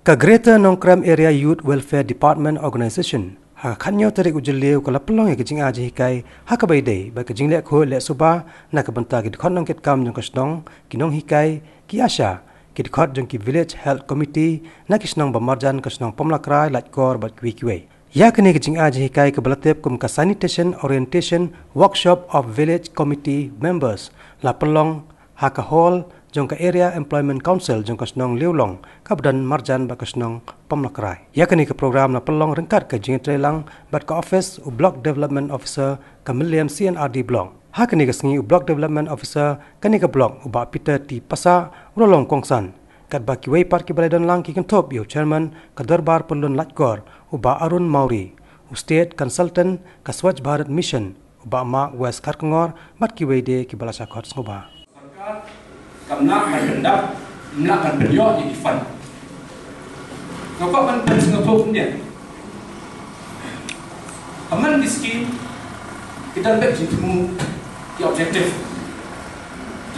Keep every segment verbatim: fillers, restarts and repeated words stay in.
Ka Greater Nongkrem Area Youth Welfare Department Organization ha ka khatnyo tarik u Jylliew ka la pynlong ïa ka jingai jinghikai ha kaba ïadei bad ka jingleh khuid leh suba na ka bynta ki dkhot nongkitkam jong ka shnong, ki nonghikai, ki ASHA, ki dkhot jong ki Village Health Committee na ki shnong ba marjan ka shnong Pamlakrai, Laitkor bad kiwei kiwei. Ïa kane ka jingai jinghikai kaba la tip kum ka Sanitation Orientation Workshop of Village Committee Members la pynlong ha ka hall jong ka Area Employment Council jong ka shnong Liewlong kaba don marjan bad ka shnong Pamlakrai. Ïa kane ka program la pynlong ryngkat ka jingïatreilang bad ka office u Block Development Officer ka Mylliem C and R D Block. Ha kane ka sngi u Block Development Officer kane ka block u Bah Peter T Passah u la long kongsan. Katba kiwei pat kiba la don lang ki kynthup ïa u Chairman ka Dorbar Pyllun Laitkor u Bah Arun Mawrie, u State Consultant ka Swachh Bharat Mission u Bah Mark West Kharkongor bad kiwei de kiba la shah khot sngewbha. Sorkar kam lah ban pyndap, kam lah ban pynïoh ïa ki fund. Nga kwah ban pynsngewthuh khyndiat. Ka man ki skim ki don bad jingthmu ki objective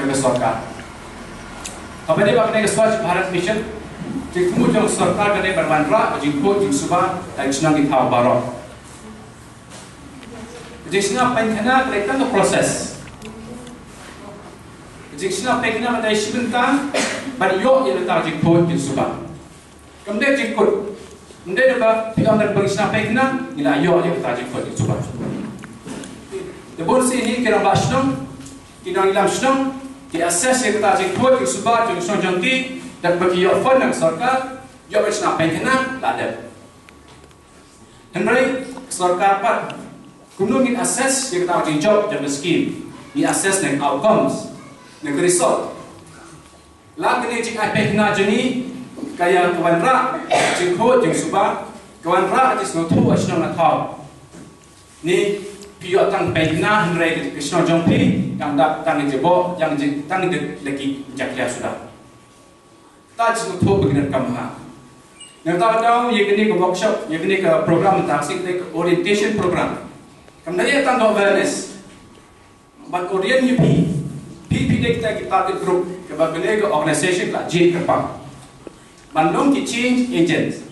jong ka sorkar. Kaba ïadei bad kane ka Swachh Bharat Mission, jingthmu jong ka sorkar ka dei ban wanrah ka jingkhuid jingsuba ha ki shnong ki thaw baroh. Ka jingshna paikhana ka dei tang ka process. Ka jingshna paikhana ka dei shi bynta ban ïoh ïa kata ka jingkhuid jingsuba. Kam dei jingkut. Kam dei naba phi ong naba phi shna paikhana ngi la ïoh ïa kata ka jingkhuid jingsuba. Te bun sien hi ki rangbah shnong, ki nongïalam shnong ki assess ïa kata ka jingkhuid jingsuba jong shnong jong ki, da kaba ki ïoh fund na ka sorkar, ïoh ban shna paikhana la dep. Hynrei ka sorkar pat, kumno ngin assess ïa kata ka jingjop jong ka skim? Ngi assess na ka outcomes, na ka result. La kane ka jingai paikhana jong ngi ka ïa ka wanrah jingkhuid jingsuba, ka wanrah jingsngewthuh ha shnong ha thaw. Ni phi ïoh tang paikhana hynrei ka shnong jong phi kam dap tang ka jingboh, tang ka jing, tang ka jingjakhlia suda. Kata jingsngewthuh ba ki donkam ha. Nangta ka daw ïa kane ka workshop, ïa kane ka program mynta ka sngi ka dei ka orientation program. Kam dei ïa tang ka awareness. Ban orient ïa phi. Phi phi dei kita ki target group kaba kane ka organization ka la jied kyrpang ban long ki change agents.